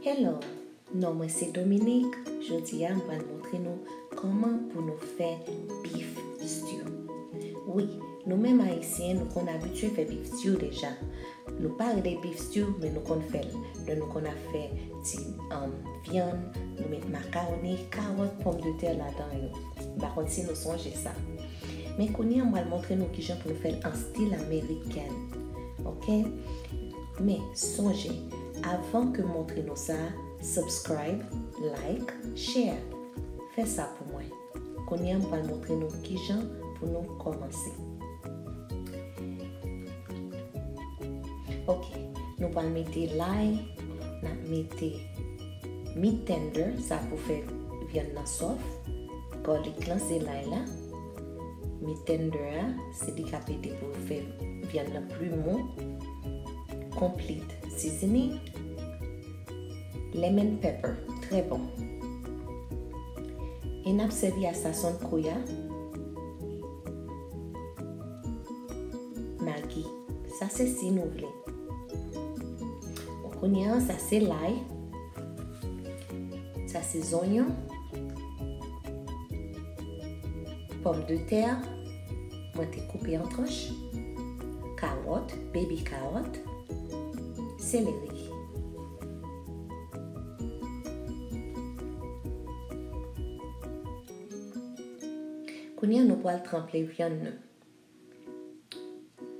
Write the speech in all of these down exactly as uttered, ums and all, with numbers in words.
Hello, non mwen se Dominique. Jodi a, m pral montre nou kòman pou nou fè beef stew. Wi, nou menm Ayisyen, nou konn abitye fè beef stew deja. Nou pa rele beef stew, men nou konn fè l. Lè nou konn ap fè ti, um, vyann, nou met makawoni, kawòt, pòmdetè ladan yo. M pa konn si nou sonje sa. Men kounye a, m pral montre nou kijan pou nou fè l an stil amerikèn. Oke? Men, sonje, avan ke m montre nou sa, subscribe, like, share. Fè sa pou mwen. Kounye a, m pral montre nou kijan pou nou kòmanse. Oke, nou pral mete lay, n ap mete meat tender, sa pou fè vyann nan sòf. Garlic lan se lay la. Meat tender a, se li k ap ede pou fè vyann nan pli mou. Complete seasoning. Lemon pepper, trè bon. E n ap sèvi a sazon kouya. Magi. Sa se si nou vle. Bon, kounye a, sa se lay. Sa se zonyon. Pòmdetè, mwen te koupe an tranch. Kawòt, baby kawòt. Seleri. Kounye a, nou pral tranple vyann nou.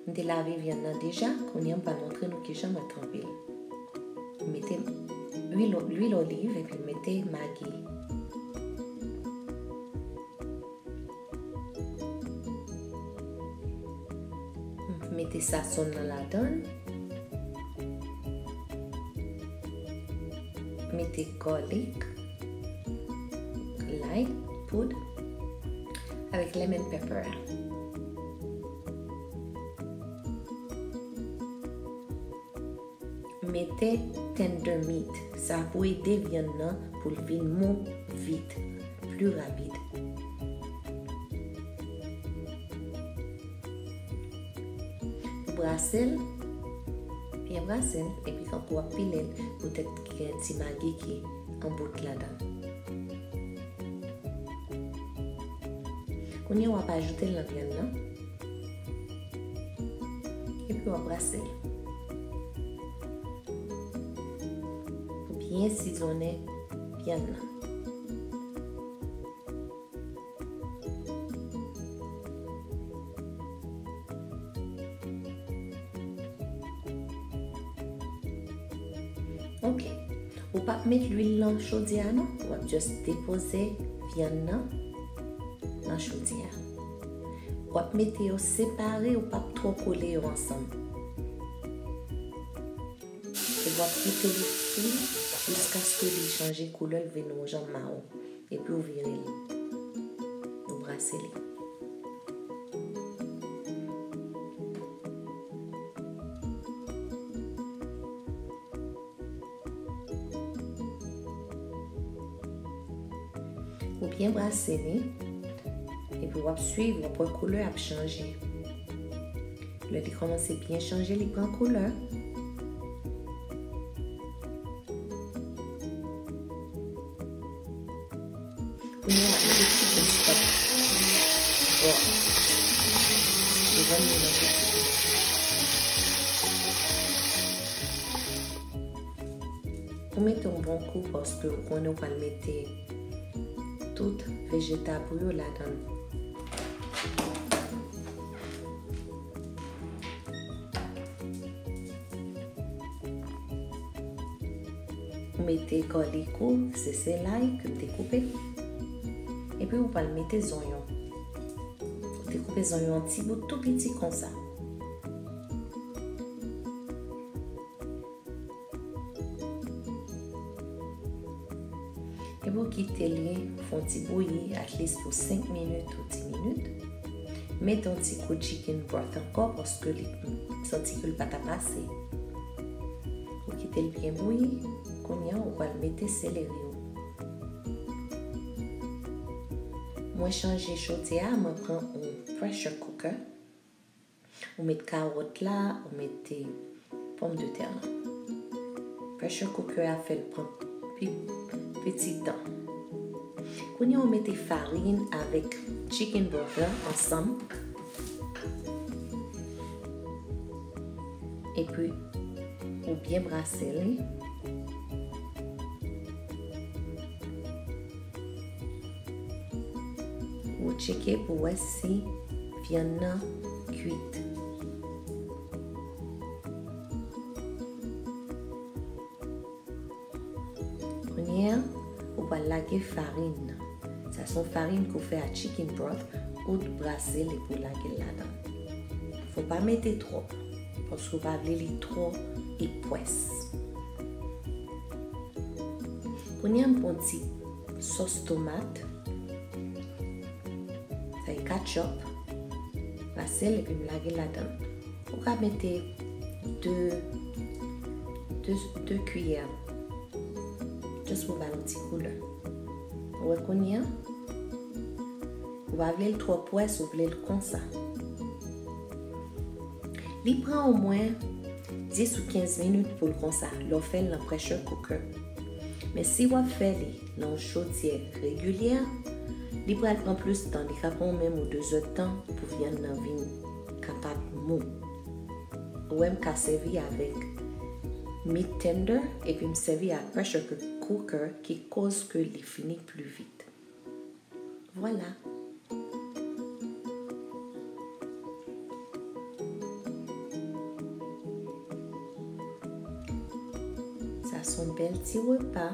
M te lave vyann nan deja, kounye a m pral montre nou kijan mwen tranpe l. M mete lwil, lwil oliv epi m mete magi. M mete sazon nan ladan l. Mete garlic, lay, poud, avèk lemon pepper a. Mete tender meat, sa pou ede vyann nan pou l vin mou vit, pli rapid. Brase l, byen brase l, epi kankou w ap pile l, poutèt gen ti magi ki an bout ladan l. Kounye a w ap ajoute l nan vyann nan, epi w ap brase l. Pou byen sizonnen vyann nan. Ok. Ou p ap met lwil nan chodyè a non. W ap just depoze vyann nan nan chodyè a. W ap mete yo separe, ou p ap twò kole yo ansanm. E w ap kite li fri jiskaske li chanje koulè, l vin wouj an mawon. Epi w vire l. Ou brase li. Ou byen brase li. Epi w ap swiv, w ap wè koulè ap chanje. Lè li kòmanse byen chanje, li pran koulè. Kounye a, mete ti grenn sòt bò devan li nan ti koulè. Ou mete yon bon kou paske ou konnen ou pral mete tout vejetab ou yo ladan l. Ou mete garlic ou, se, se lay ke m te koupe. Epi ou pral mete zonyon. Ou te koupe zonyon an ti bout tou piti konsa. Epi w kite li fè yon ti bouyi, at least pou senk minit ou dis minit. Mete yon ti kou chicken broth ankò, paske li santi ke l pa ta pase. Ou kite l byen bouyi, kounye a ou pral mete seleri ou. Mwen chanje chodyè a, mwen pran yon pressure cooker. Ou met kawòt la, ou mete pòmdetè lan. Pressure cooker a fè l pran pi piti tan. Kounye a ou mete farin avèk chicken broth la ansanm. Epi ou byen brase li. Ou tcheke pou wè si vyann nan kwit. Kounye a, ou pral lage farin nan. Sa se yon farin ke w fè a chicken broth, ou t brase l epi w lage l ladan. Fò w pa mete twòp, paske w pa vle li twò epwès. Kounye a, m pran ti sòs tomat, sa e ketchup, brase l epi m lage l ladan. Ou ka mete de, de, de kiyè, just pou ba l yon ti koulè. Ou wè kounye a? Ou pa vle l twò pwès, ou vle l konsa. Li pran omwen dis ou kenz minit pou l konsa, lè w fè l nan pressure cooker. Men si w ap fè li nan yon chodyè regilyè, li pral pran plis tan, li ka pran menm yon de zè tan pou vyann nan vin kapab mou. Ou wè m ka sèvi avèk meat tender, epi m sèvi ak pressure cooker ki koz ke li fini pli vit. Vwala. Sa se yon bèl ti repa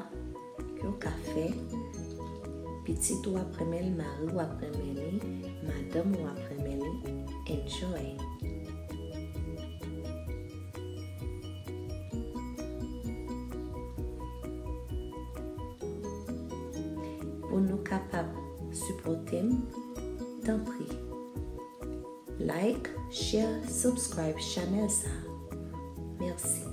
ke w ka fè. Pitit ou ap renmen l, mari w ap renmen li, madanm ou ap renmen li. Enjoy! Pou nou kapab sipòte m, tanpri, like, share, subscribe chanèl sa. Mèsi.